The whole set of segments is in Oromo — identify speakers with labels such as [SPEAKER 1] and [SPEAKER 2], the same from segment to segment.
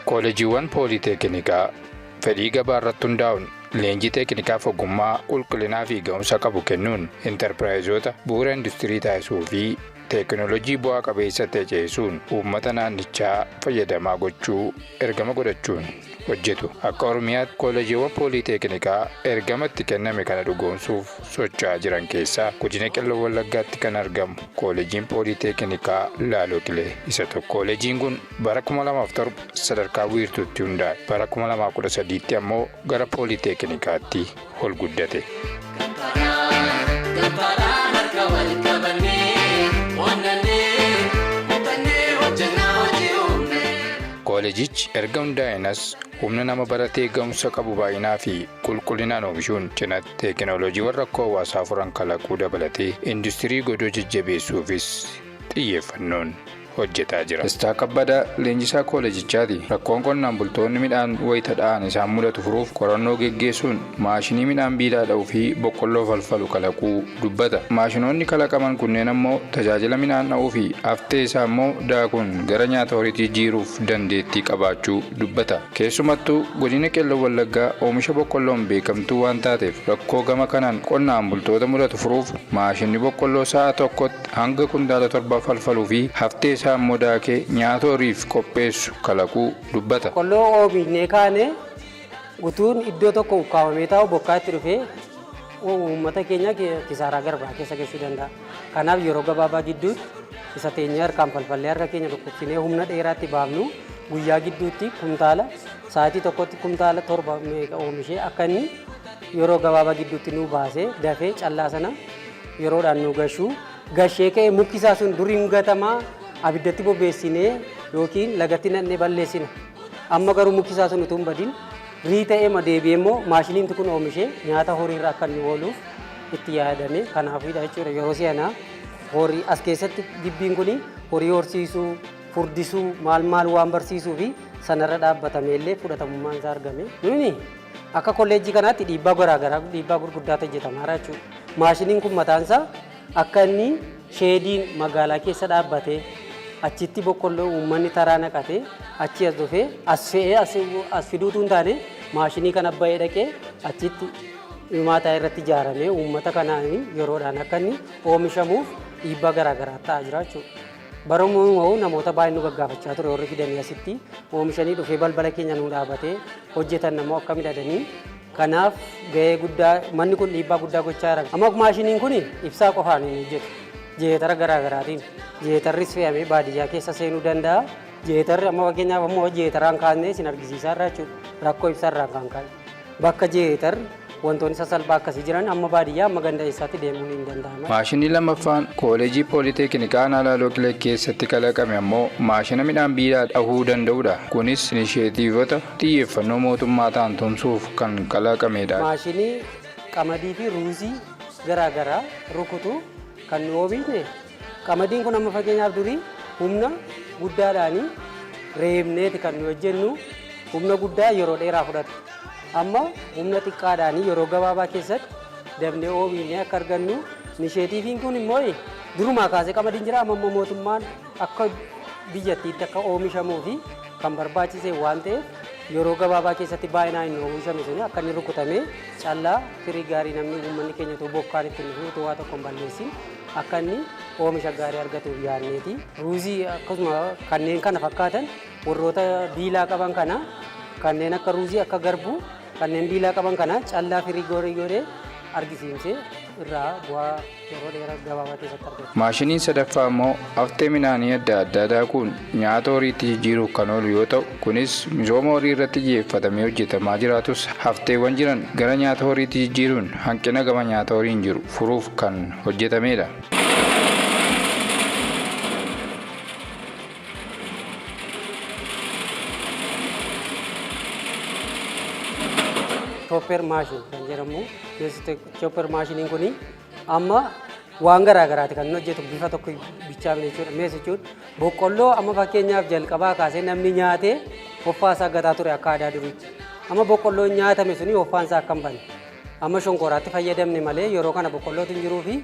[SPEAKER 1] Kooleejiiwwan pooliteeknikaa fedhii gabaa irratti hundaa'uun leenjii teeknikaaf ogummaa qulqullinaa fi ga'umsa qabu kennuun intarpiraayizoota bu'uura industirii taasisuu fi teekinooloojii bu'aa qabeessa ta'e ceesisuun uummata naannichaa fayyadamaa gochuu ergama godhachuun hojjetu. Akka Oromiyaatti kooleejiiwwan pooliteeknikaa ergama itti kenname kana dhugoomsuuf socho'aa jiran keessaa godina Qellem Wallaggaatti kan argamu kooleejiin pooliteeknikaa Laaloo Qilee isa tokko. Kooleejiin kun bara 2007 sadarkaa wiirtuutti hundaa'e. Bara 2013tti ammoo gara pooliteeknikaatti ol guddate.
[SPEAKER 2] Gamtaadhaan harka wal qabannee, onnannee, kutannee hojjannaa hojii uumne.
[SPEAKER 1] Kooleejichi erga hundaa'een as humna nama baratee ga'umsa qabu baay'inaa fi qulqullinaan oomishuun cinatti teekinooloojiiwwan rakkoo hawaasaa furan kalaquu dabalatee industirii godoo jajjabeessuufis xiyyeeffannoon hojjetaa jira. Dastaa Kabbadaa leenjisaa kooleejichaati. Rakkoon qonnaan bultoonni midhaan wayita dha'an isaan mudatu furuuf qorannoo geggeessuun maashinii midhaan biilaa dha'uu fi boqqolloo falfalu kalaquu dubbata. Maashinoonni kalaqaman kunneen ammoo tajaajila midhaan dha'uu fi haftee isaa immoo daakuun gara nyaata horiitti jijjiiruuf dandeettii qabaachuu dubbata. Keessumattuu godina Qellem Wallaggaa oomisha boqqolloon beekamtuu waan taateef rakkoo gama kanaan qonnaan bultoota mudatu furuuf maashinni boqqolloo sa'a tokkotti hanga kuntaala 7 falfaluu fi haftee isaa immoo daakee nyaata horiif qopheessu kalaquu dubbata.
[SPEAKER 3] Boqqolloo oomishnee kaane utuun iddoo tokko ukkaamamee taa'u bokkaatti dhufee uummata keenya kisaaraa garbaa keessa galchuu danda'a. Kanaaf yeroo gabaabaa gidduutti isa teenyee harkaan falfallee harka keenya dhukkubsinee humna dheeraatti baafnu guyyaa gidduutti kuntaala sa'aatii tokkotti kuntaala 7 meeqa oomishee akka inni yeroo gabaabaa gidduutti nu baasee dafee callaa sana yeroodhaan nu gashuu gashee ka'ee mukki isaa sun duriin gatamaa abiddatti bobeessinee yookiin lagatti naqnee balleessina. Amma garuu mukki isaa sun utuu hin badin rii ta'ee ma deebi'ee immoo maashiniin kun oomishee nyaata horiirra akka inni ooluuf itti yaadame kanaafidha jechuudha. Yeroo si'anaa horii as keessatti gibbiin kun horii horsiisuu, furdisuu, maal maal waan barsiisuu fi sanarra dhaabbatamee illee fudhatamummaan isaa argame. Nuni akka kolleejjii kanaatti dhiibbaa garaagaraa dhiibbaa gurguddaatu hojjetamaa jira jechuudha. Maashiniin kun mataan isaa akka inni sheediin magaalaa keessa dhaabbatee achitti boqqolloo uummanni taraa naqatee achi as dhufee as fe'ee as fiduutu hin taane maashinii kana ba'ee dhaqee achitti himaataa irratti ijaaramee uummata kanaan yeroodhaan akka inni oomishamuuf dhiibbaa garaagaraa ta'aa jira jechuudha. Barumuu namoota baay'ee nu gaggaafachaa ture warri fidanii asitti oomishanii dhufee balbala keenya nu dhaabatee hojjetan namoo akka midhadanii kanaaf gahee guddaa manni kun dhiibbaa guddaa gochaa jira. Amma maashiniin kun ibsaa qofaan hin hojjetu. Jeetara garaagaraatiin jeetarris fe'amee baadiyyaa keessa seenuu danda'a. Jeetarri amma fakkeenyaaf ammoo jeetaraan kaasnee isin argisiisaa irraa jechuudha. Rakkoo ibsaarraan kan ka'e. Bakka jeetarri wantoonni sasalphaa akkasii jiran amma baadiyyaa amma ganda eessaatti deemuun hin danda'ama.
[SPEAKER 1] Maashinii lammaffaan kooleejii pooliteeknikaa aanaa Laaloo Qilee keessatti kalaqame ammoo maashina midhaan biilaa dhahuu danda'udha. Kunis inisheetiivota xiyyeeffannoo mootummaa ta'an tumsuuf kan kalaqamedha.
[SPEAKER 3] Maashinii qamadii fi ruuzii garaagaraa rukutu kan nu oomishne qamadiin kun amma fakkeenyaaf durii humna guddaadhaan reebneeti kan nu hojjennu humna guddaa yeroo dheeraa fudhata. Amma humna xiqqaadhaan yeroo gabaabaa keessatti dabnee oomishne akka argannu inisheetiiviin kun immoo durumaa kaasee qamadiin jira amma immoo mootummaan akka biyyattiitti akka oomishamuu fi kan barbaachise waan ta'eef yeroo gabaabaa keessatti baay'inaan hin oomishame suni akka inni rukutamee callaa firii gaarii namni uummanni keenya utuu bokkaan ittiin dhufu utuu waa tokko hin balleessin akka inni oomisha gaarii argatuuf yaadneeti. Ruuzii akkasuma kanneen kana fakkaatan warroota biilaa qaban kana kanneen akka ruuzii akka garbuu kanneen biilaa qaban kana callaa firii gaarii godhee argisiisee Irraa bu'aa yeroo dheeraa gabaabaa keessatti argatu.
[SPEAKER 1] Maashiniin sadaffaa immoo haftee midhaanii adda addaa daakuun nyaata horiitti jijjiiruuf kan oolu yoo ta'u, kunis misooma horii irratti xiyyeeffatamee hojjetamaa jiraatus, hafteewwan jiran gara nyaata horiitti jijjiiruun hanqina gama nyaata horiin jiru furuuf kan hojjetamedha.
[SPEAKER 3] Chopper machine kan jedhamu, chopper maashiniin kuni amma waan garaa garaati kan inni hojjetu, bifa tokko bichaa miti jechuudha. Mees jechuun boqqolloo amma fakkeenyaaf jalqabaa kaasee namni nyaatee hoffaa isaa gataa ture akka aadaa duriitti. Amma boqqolloon nyaatame suni hoffaan isaa akka hin banne. Amma shonkoraatti fayyadamne malee yeroo kana boqqollootu hin jiruu fi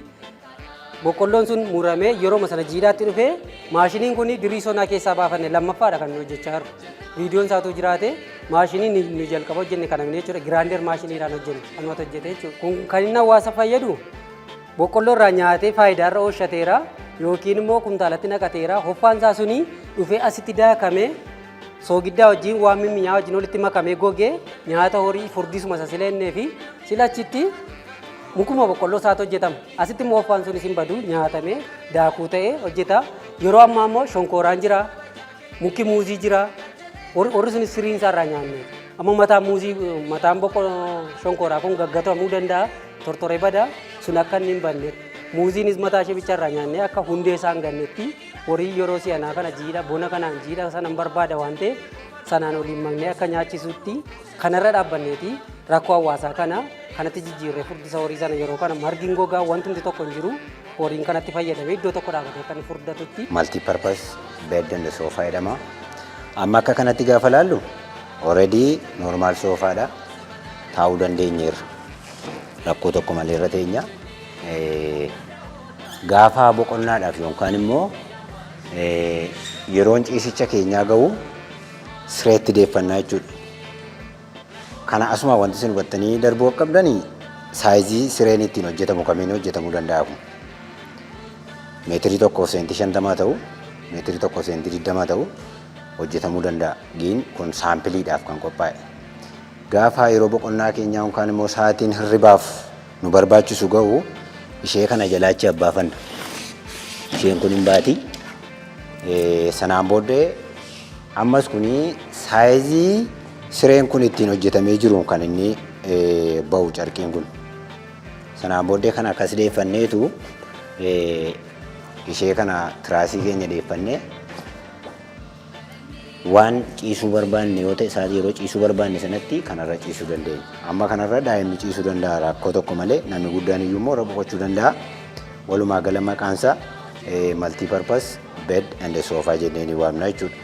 [SPEAKER 3] boqqolloon sun muramee yeroo sana jiidhaatti dhufee maashiniin kun dirii sonaa keessaa baafanne lammaffaadha kan nu hojjechaa jiru. Viidiyoon isaatu jiraate, maashinii nu jalqaba hojjenne kana jechuudha. Grinder maashiniidhaan hojjenne, kanumatu hojjete jechuudha. Kun kan inni hawaasa fayyadu, boqqolloo irraa nyaatee faayidaa irra oolchateera yookiin immoo kumtaalatti naqateera, hoffaan isaa suni dhufee asitti daakamee soogiddaa wajjin, waan mimmi'aa wajjin walitti makamee gogee nyaata horii furdisuma isa sileennee fi sila achitti mukuma boqqolloo isaatu hojjetama. Asitti immoo hoffaan sun isin badu, nyaatamee daakuu ta'ee hojjeta. Yeroo ammaa immoo shonkooraan jira, mukki muuzii jira. Warri sunis siriin isaa irraa nyaanne. Amma mataan muuzii, mataan shonkooraa kun gaggatamuu danda'a, tortoree bada, sun akka inni hin banne. Muuziinis mataa ishee bicha irraa nyaannee akka hundee isaa hin gannetti, horii yeroo si'anaa kana jiidha bona kanaan jiidha sana hin barbaada waan ta'eef, sanaan waliin maknee akka nyaachisutti kanarra dhaabbanneeti rakkoo hawaasaa kana kanatti jijjiirree furdisa horii sana. Yeroo kana margiin gogaa, wantumti tokko hin jiru, horiin kanatti fayyadamee iddoo tokko dhaabatee akka inni furdatutti.
[SPEAKER 4] Multi purpose bed and sofa jedhama. Amma akka kanatti gaafa laallu, already normal soofaadha. Taa'uu dandeenyeerra. Rakkoo tokko malee irra teenya. Gaafa boqonnaadhaaf yookaan immoo yeroon ciisicha keenyaa gahu sireetti deeffannaa jechuudha. Kana asuma wanti isin hubattanii darbuu akka qabdanii, saayizii sireen ittiin hojjetamu kamiin hojjetamuu danda'a kun. 1.50 meetirii ta'u, 1.20 meetirii ta'u hojjetamuu danda'a. Giin kun saampiliidhaaf kan qophaa'e. Gaafa yeroo boqonnaa keenyaa yookaan immoo sa'aatiin hirribaaf nu barbaachisu gahu, ishee kana jalaachi abbaafanna. Isheen kun hin baati. Sanaan booddee ammas kuni saayizii sireen kun ittiin hojjetamee jiru kan inni bahu carqiin kun. Sanaan booddee kana akkas deeffanneetu ishee kana tiraasii keenya deeffannee, waan ciisuu barbaanne yoo ta'e, sa'aatii yeroo ciisuu barbaanne sanatti kanarra ciisuu dandeenya. Amma kanarra daa'imni ciisuu danda'a rakkoo tokko malee, namni guddaan iyyuu immoo irra boqochuu danda'a. Walumaa gala maqaan isaa multi purpose bed and sofa jennee ni waamna jechuudha.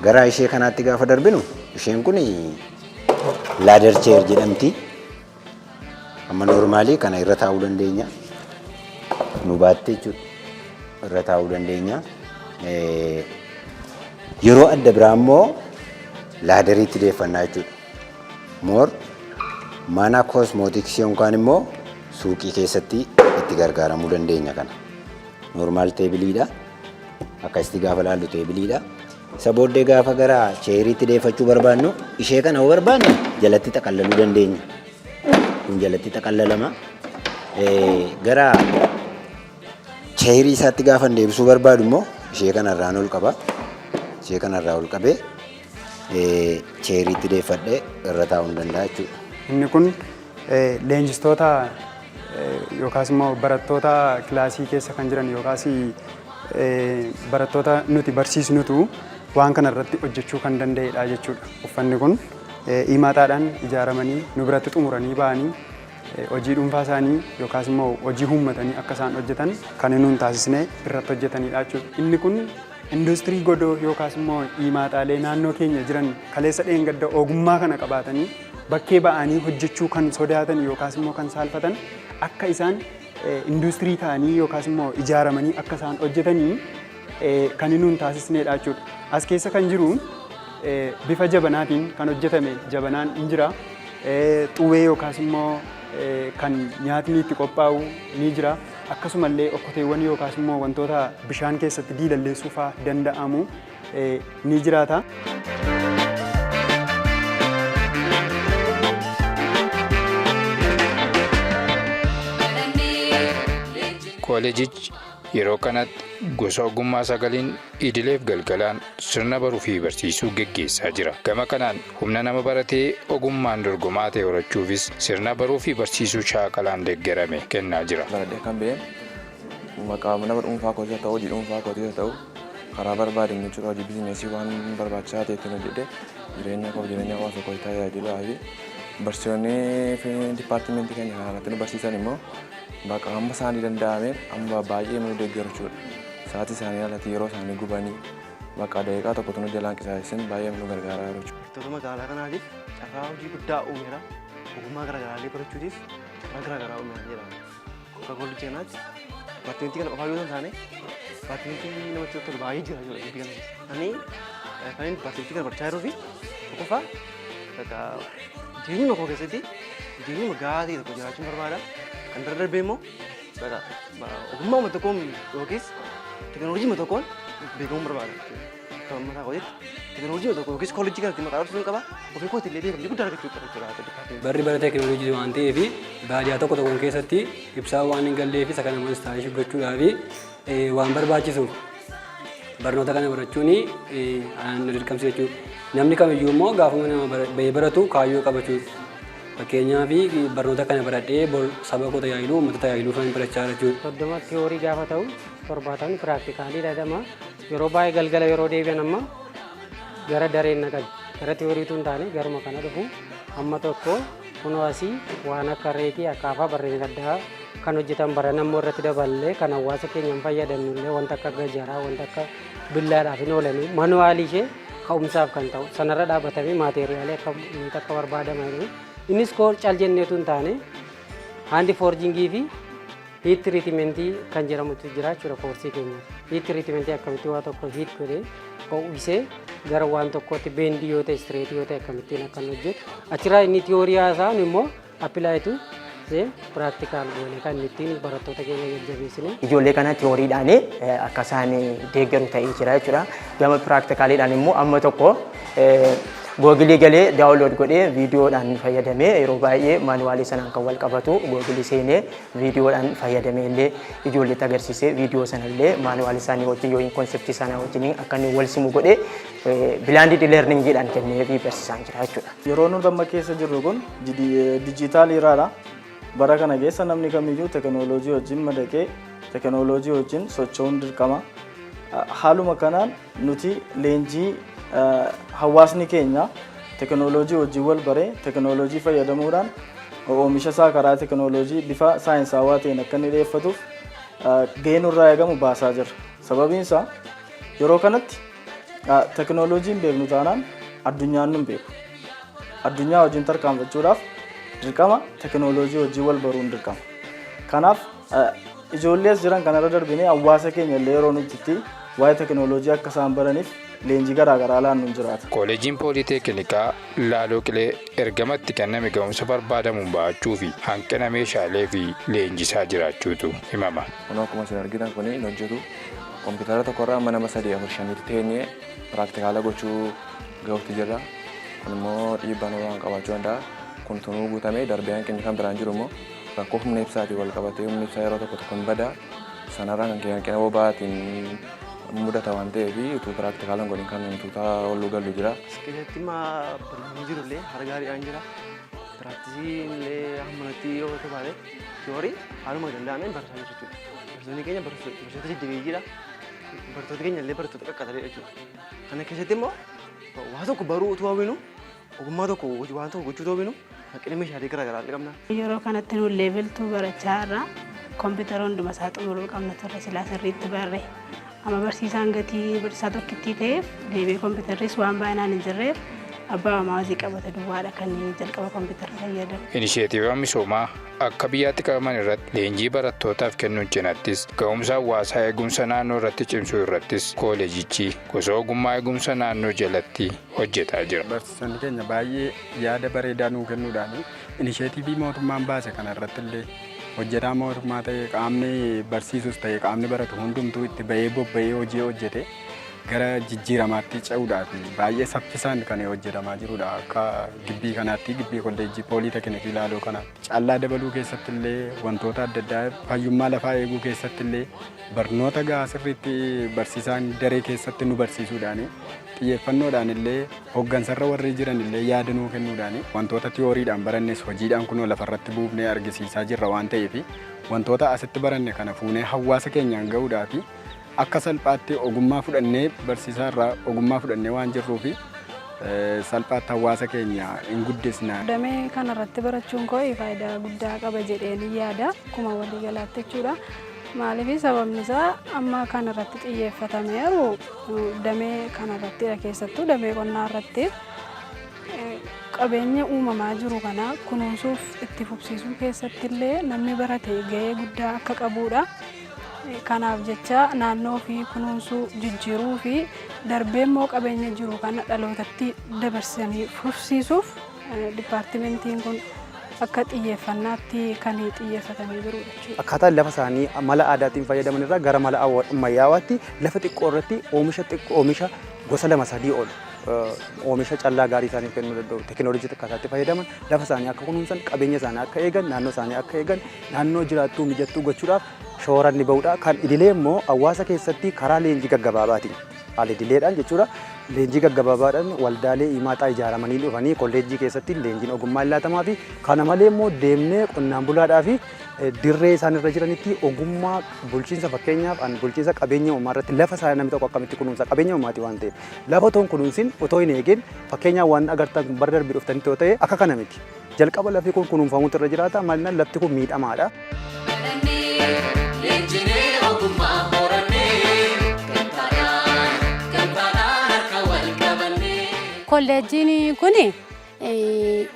[SPEAKER 4] Gara ishee kanaatti gaafa darbinu, isheen kun ladder chair jedhamti. Amma normaalii kana irra taa'uu dandeenya. Nu baatte jechuudha. Irra taa'uu dandeenya. Yeroo adda biraa immoo ladderiitti deeffannaa jechuudha. More mana cosmeticsii yookaan immoo suuqii keessatti itti gargaaramuu dandeenya kana. Normal tableiidha. Akkasitti gaafa laallu tableiidha. Isa booddee gaafa gara chairiitti deeffachuu barbaannu, ishee kana yoo barbaanne jalatti xaqallaluu dandeenya. Kun jalatti xaqallalama. Gara chairii isaatti gaafa deebisuu barbaadu immoo ishee kanarraan ol qaba. Ishee kanarraa ol qabee chairiitti deeffadhee irra taa'uu hin danda'a jechuudha.
[SPEAKER 5] Inni kun leenjistoota yookaas immoo barattoota kilaasii keessa kan jiran yookaas barattoota nuti barsiisnutu waan kana irratti hojjechuu kan danda'edha jechuudha. Uffanni kun imaataadhaan ijaaramanii nu biratti xumuranii ba'anii hojii dhuunfaa isaanii yookaas immoo hojii uummatanii akka isaan hojjetan kan nuun taasisnee irratti hojjetanidha jechuudha. Inni kun industirii godoo yookaas immoo imaataalee naannoo keenya jiran kaleessa dheengadda ogummaa kana qabaatanii bakkee ba'anii hojjechuu kan sodaatan yookaas immoo kan saalfatan, akka isaan industirii ta'anii yookaas immoo ijaaramanii akka isaan hojjetanii kan nuun taasisnedha jechuudha. As keessa kan jiru bifa jabanaatiin kan hojjetame jabanaan hin jira. Xuwwee yookaas immoo kan nyaatni itti qophaa'u ni jira. Akkasumallee okkoteewwan yookaas immoo wantoota bishaan keessatti diilalleessuu fa'aa danda'amu ni jiraata.
[SPEAKER 1] Kooleejichi yeroo kanatti gosa ogummaa sagaliin idileef galgalaan sirna baruu fi barsiisuu geggeessaa jira. Gama kanaan humna nama baratee ogummaan dorgomaa ta'e horachuufis sirna baruu fi barsiisuu shaakalaan deeggarame kennaa jira.
[SPEAKER 6] Baradhee kan ba'e maqaa nama dhuunfaa kootii haa ta'u, hojii dhuunfaa kootii haa ta'u, karaa barbaadeen jechuudha, hojii bizineesii waan barbaachisaa ta'e ittiin hojjedhe jireenya koo, jireenya hawaasa koo tajaajilaa fi barsiisonni dipaartimentii keenya kana irratti nu barsiisan immoo bakka hamma isaanii danda'ameen amma baay'ee nu deeggaru jechuudha. Sa'aatii isaanii alatti yeroo isaanii gubanii bakka daqiiqaa tokko nu jalaan qisaasessin baay'ee nu gargaaraa jiru jechuudha.
[SPEAKER 7] Barattoota magaalaa kanaatiif carraa hojii guddaa uumeera. Ogummaa garaagaraallee barachuutiif carraa garaagaraa uumeera jedhama. Akka kolleejjii kanaatti dipaartimentii kana qofaa yoo hin taane, dipaartimentii namatti tolu baay'ee jira jechuudha biyya kana keessa. Ani kan inni dipaartimentii kana barachaa jiruu fi tokkoffaa bakka jireenya koo keessatti jireenya gahaa ta'e tokko jiraachuun barbaada. Kan bira darbee immoo bakka ogummaa tokkoon yookiis teekinooloojii tokkoon beekamuun barbaada jechuudha. Akka mataa kootiitti teekinooloojii tokko yookiis kolleejjii kanatti maqaa dhabsiisuun qaba. Ofii kootti illee beekamtii guddaa argachuu qaba jechuudha.
[SPEAKER 8] Barri bara teekinooloojii waan ta'eef, baadiyyaa tokko tokkoon keessatti ibsaa waan hin galleef, isa kana immoo gochuudhaaf waan barbaachisuuf barnoota kana barachuun anaan na dirqamsiisa jechuudha. Namni kamiyyuu immoo gaafuma nama bahee baratu kaayyoo qabachuudha. Fakkeenyaaf, barnoota kana baradhee bor saba koo tajaajiluu, uummata tajaajiluu kan barachaa jechuudha.
[SPEAKER 3] 30 tiyoorii gaafa ta'u, 70 piraaktikaalii jedhama. Yeroo baay'ee galgala yeroo deebi'an amma gara dareen naqan, gara tiyooriitu hin taane garuma kana dhufu. Amma tokko kunoo asii waan akka reekii, akaafaa, barreen addaa kan hojjetan baran ammoo irratti daballee kan hawaasa keenya hin fayyadamnu illee, wanta akka gajaraa, wanta akka billaadhaaf hin oolanii, manuwaalii ishee ka'umsaaf kan ta'u sanarra dhaabbatamee maateeriyaalii akka akka barbaadaman. Innis koo cal jenneetu hin taane, hand forgingii fi heat treatmentii kan jedhamutu jira jechuudha koorsii keenya. Heat treatmentii akkamitti waa tokko heat godhee ho'isee gara waan tokkootti bendii yoo ta'e, straightii yoo ta'e, akkamittiin akka inni hojjetu. Achirraa inni tiyoorii haasa'an immoo apply to practical goone kan ittiin barattoota keenya jajjabeessine.
[SPEAKER 9] Ijoollee kana tiyooriidhaan akka isaan deeggaru ta'ee jira jechuudha. Gama piraaktikaliidhaan immoo amma tokko Googilii galee download godhee viidiyoodhaan fayyadamee, yeroo baay'ee maanuwaalii sanaan kan wal qabatu googilii seenee viidiyoodhaan fayyadamee illee ijoolleetti agarsiisee, viidiyoo sanallee maanuwaalii isaanii wajjin yookiin konseptii sana wajjin akka inni wal simu godhee blended learningiidhaan kennee fi barsiisaan jira jechuudha.
[SPEAKER 10] Yeroo nuti amma keessa jirru kun digital eraadha. Bara kana keessa namni kamiyyuu teekinooloojii wajjin madaqee teekinooloojii wajjin socho'uun dirqama. Haaluma kanaan nuti leenjii hawaasni keenya teekinooloojii wajjin wal baree teekinooloojii fayyadamuudhaan oomisha isaa karaa teekinooloojii bifa saayinsaawaa ta'een akka inni dhiyeeffatuuf gahee nurraa eegamu baasaa jirra. Sababiin isaa yeroo kanatti teekinooloojiin beeknu taanaan addunyaan nu hin beeku. Addunyaa wajjin tarkaanfachuudhaaf dirqama teekinooloojii wajjin wal baruun dirqama. Kanaaf ijoollee as jiran kanarra darbinee hawaasa keenya illee yeroo nuti itti waa'ee teekinooloojii akka isaan baraniif leenjii garaagaraa laannu hin jiraata.
[SPEAKER 1] Kooleejiin Pooliteeknikaa Laaloo Qilee ergamatti kenname ga'umsa barbaadamuun ba'achuu fi hanqina meeshaalee fi leenjisaa jiraachuutu himama.
[SPEAKER 6] Kun akkuma isin argitan kun hin hojjetu. Kompiitara tokkorraa amma nama sadii, afur, shanitti teenyee piraktikaala gochuu gahuutti jirra. Kun immoo dhiibbaa nurraan qabaachuu danda'a. Kun tunuu guutamee darbee hanqinni kan biraan jiru immoo rakkoo humna ibsaatiin wal qabatee humni ibsaa yeroo tokko tokko hin bada. Sanarraan kan ka'e hanqina boba'aatiin mudata waan ta'eef utuu piraktikaala hin godhin kan tuutaa olluu gallu jira.
[SPEAKER 7] As keessatti ma barnoonni jiru illee haala gaariidhaan jira. Piraaktisii illee hammanatti yoo ta'e, tiyoorii haaluma danda'ameen barataa jiru jechuudha. Barsiisonni keenya barsiisota jajjabeeyyiidha. Barattoota keenya illee barattoota qaqqaxaleedha jechuudha. Kana keessatti immoo waa tokko baruu utuu hawwinu, ogummaa tokko, waan tokko gochuu utuu hawwinu, hanqina meeshaalee garaagaraa illee qabna.
[SPEAKER 11] Yeroo kanatti nuun level 2 barachaa irra kompiitara hunduma isaa xumuruu qabna turre silaa sirriitti barre. Amma barsiisaan gatii barsiisaa tokkittii ta'eef, deebi'ee kompiitarris waan baay'inaan hin jirreef, abbaa maawazii qabate duwwaadha kan jalqaba kompiitara fayyadamu.
[SPEAKER 1] Inisheetiiwwan misoomaa akka biyyaatti qabaman irratti leenjii barattootaaf kennuun cinattis ga'umsa hawaasaa eegumsa naannoo irratti cimsuu irrattis kooleejichi gosa ogummaa eegumsa naannoo jalatti hojjetaa jira.
[SPEAKER 5] Barsiisonni keenya baay'ee yaada bareedaa nuu kennuudhaan inisheetiivii mootummaan baase kana irratti illee hojjetaa mootummaa ta'e, qaamni barsiisus ta'e, qaamni baratu hundumtuu itti bahee bobba'ee hojii hojjete. Gara jijjiiramaatti ce'uudhaaf baay'ee saffisaan kan hojjetamaa jirudha. Akka gibbii kanaatti, gibbii kolleejjii pooliitekinikii Laaloo kanaatti. Callaa dabaluu keessatti illee, wantoota adda addaa fayyummaa lafaa eeguu keessatti illee, barnoota gahaa sirriitti barsiisaan daree keessatti nu barsiisuudhaan, xiyyeeffannoodhaan illee hooggansarra warri jiran illee yaada nuu kennuudhaan, wantoota tiyooriidhaan barannes hojiidhaan kunoo lafarratti buufnee argisiisaa jirra waan ta'eef, wantoota asitti baranne kana fuunee hawaasa keenyaan gahuudhaaf akka salphaatti ogummaa fudhannee, barsiisaa irraa ogummaa fudhannee waan jirruuf, salphaatti hawaasa keenya hin guddisna.
[SPEAKER 12] Damee kanarratti barachuun koo faayidaa guddaa qaba jedheen yaada, akkuma waliigalaatti jechuudha. Maaliif? Sababni isaa amma kanarratti xiyyeeffatameeru damee kanarrattidha, keessattuu damee qonnaa irratti. Qabeenya uumamaa jiru kana kunuunsuuf itti fufsiisuu keessatti illee namni barate gahee guddaa akka qabudha. Kanaaf jecha naannoo fi kunuunsuu, jijjiiruu fi darbee immoo qabeenya jiru kana dhalootatti dabarsanii fufsiisuuf dipaartimentiin kun akka xiyyeeffannaatti kan xiyyeeffatamee jirudha jechuudha.
[SPEAKER 5] Akkaataa lafa isaanii mala aadaatiin fayyadaman irraa gara mala ammayyaawaatti lafa xiqqoo irratti oomisha xiqqoo, oomisha gosa lama sadii ol oomisha callaa gaarii isaaniif kennuu danda'u teekinooloojii xiqqaataatti fayyadaman, lafa isaanii akka kunuunsan, qabeenya isaanii akka eegan, naannoo isaanii akka eegan, naannoo jiraattuu mijattuu gochuudhaaf shoora inni bahudha. Kan idilee immoo hawaasa keessatti karaa leenjii gaggabaabaatiin, haala idileedhaan jechuudha. Leenjii gaggabaabaadhaan waldaalee himaaxaa ijaaramanii dhufanii kolleejjii keessatti leenjiin ogummaa laatamaa fi kana malee immoo deemnee qonnaan bulaadhaa fi dirree isaan irra jiranitti ogummaa bulchiinsa, fakkeenyaaf an bulchiinsa qabeenya uumaa irratti, lafa isaa namni tokko akkamitti kunuunsa, qabeenya uumaati waan ta'eef, lafa otoo hin kunuunsin, otoo hin eegin, fakkeenyaaf waan agartan bara darbii dhuftanitti yoo ta'e akka kana miti. Jalqaba lafti kun kunuunfamuutu irra jiraata, maaliin lafti kun miidhamaadha.
[SPEAKER 2] Leenjinee ogummaa horannee, gamtaadhaan gamtaadhaan harka wal qabannee.
[SPEAKER 13] Kolleejjiin kun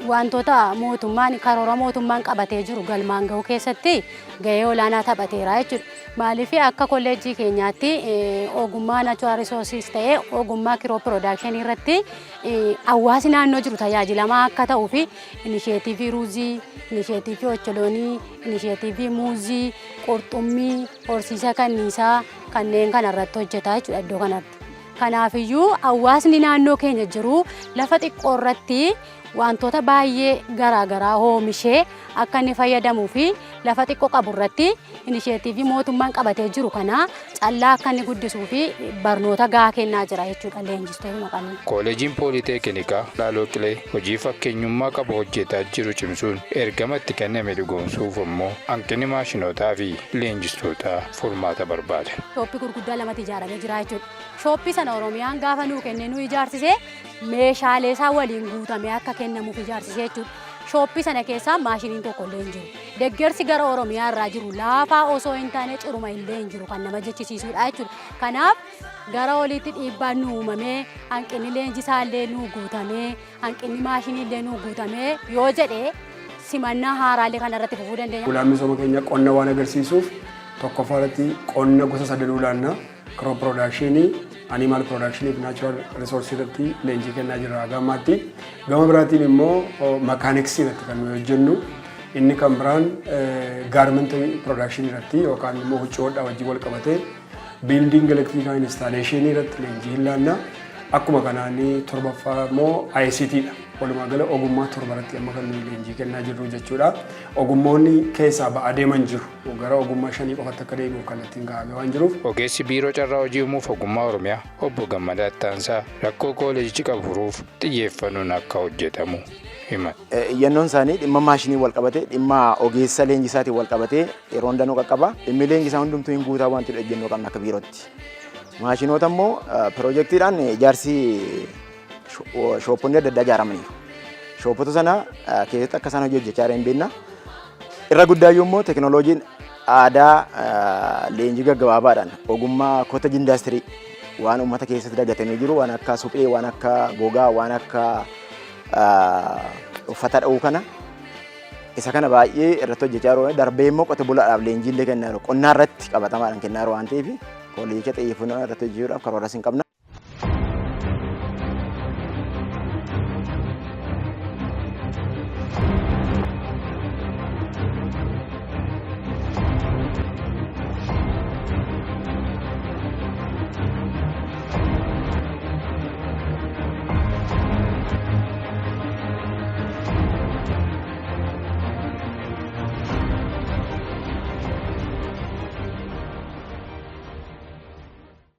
[SPEAKER 13] wantoota mootummaan karoora mootummaan qabatee jiru galmaan gahuu keessatti gahee olaanaa taphateera jechuudha. Maaliif, akka kolleejjii keenyaatti ogummaa natural resources ta'ee ogummaa crop production irratti hawaasni naannoo jiru tajaajilamaa akka ta'uu fi inisheetiivii ruuzii, inisheetiivii ocholoonii, inisheetiivii muuzii, qurxummii, horsiisa kanniisaa kanneen kana irratti hojjetaa jechuudha iddoo kanatti. Kanaafiyyuu hawaasni naannoo keenya jiru lafa xiqqoo irratti wantoota baay'ee garaagaraa oomishee akka inni fayyadamuu fi lafa xiqqoo qabu irratti inisheetiivii mootummaan qabatee jiru kana callaa akka inni guddisuu fi barnoota gahaa kennaa jira jechuudha leenjistoota qabnu.
[SPEAKER 1] Kooleejiin Pooliteekinikaa Laaloo Qilee hojii fakkeenyummaa qabu hojjetaa jiru cimsuun ergama itti kenname dhugoomsuuf immoo hanqinni maashinootaa fi leenjistootaa furmaata barbaada.
[SPEAKER 13] Shooppii gurguddaa lamatti ijaaramee jira jechuudha. Shooppii sana Oromiyaan gaafa nuu kennee nu ijaarsisee, meeshaalee isaa waliin guutamee akka kennamuuf ijaarsisee jechuudha. Shooppii sana keessaa maashiniin tokko illee hin jiru. Deeggarsi gara Oromiyaa irraa jiru laafaa osoo hin taane ciruma illee hin jiru kan nama jechisiisudha jechuudha. Kanaaf gara oliitti dhiibbaan nu uumamee, hanqinni leenjisaa illee nu guutamee, hanqinni maashinii illee nu guutamee yoo jedhe, simannaa haaraalee kana irratti fufuu dandeenya.
[SPEAKER 14] Ulaan misooma keenya qonna waan agarsiisuuf, tokkoffaa irratti qonna gosa sadanuu laanna. Crop production, animal production fi natural resource irratti leenjii kennaa jirra haga ammaatti. Gama biraatiin immoo mechanics irratti kan nuyi hojjennu. Inni kan biraan garment production irratti yookaan immoo huccuu hodhaa wajjin wal qabatee building electrical installation irratti leenjii hin laanna. Akkuma kanaan torbaffaa immoo ICT dha. Walumaa gala ogummaa 7 irratti amma kan nuyi leenjii kennaa jirru jechuudha. Ogummoonni keessaa ba'aa deeman jiru. Gara ogummaa shanii qofatti akka deebi'u kallattiin kaa'amee waan jiruuf.
[SPEAKER 1] Ogeessi Biiroo Carraa Hojii Uumuuf Ogummaa Oromiyaa Obbo Gammadaa Ittaansaa rakkoo kooleejichi qabu furuuf xiyyeeffannoon akka hojjetamu himan.
[SPEAKER 15] Iyyannoon isaanii dhimma maashinii wal qabatee, dhimma ogeessa leenjisaatiin wal qabatee yeroo hundanuu qaqqaba. Dhimmi leenjisaa hundumtuu hin guutaa wanti ejjennoo qabna akka biirootti. Maashinoota immoo piroojeektiidhaan ijaarsi shoopponni adda addaa ijaaramaniiru. Shooppota sana keessatti akka isaan hojii hojjechaa jiran hin beekna. Irra guddaayyuu immoo teekinooloojiin aadaa leenjii gaggabaabaadhaan ogummaa cottage industry waan uummata keessatti dagatamee jiru, waan akka suphee, waan akka gogaa, waan akka uffata dha'uu kana, isa kana baay'ee irratti hojjechaa jiru. Darbee immoo qote bulaadhaaf leenjii illee kennaa jiru. Qonnaa irratti qabatamaadhaan kennaa jiru waan ta'eef, kolleejicha xiyyeeffannoo irratti hojjechuudhaaf karooras hin qabna.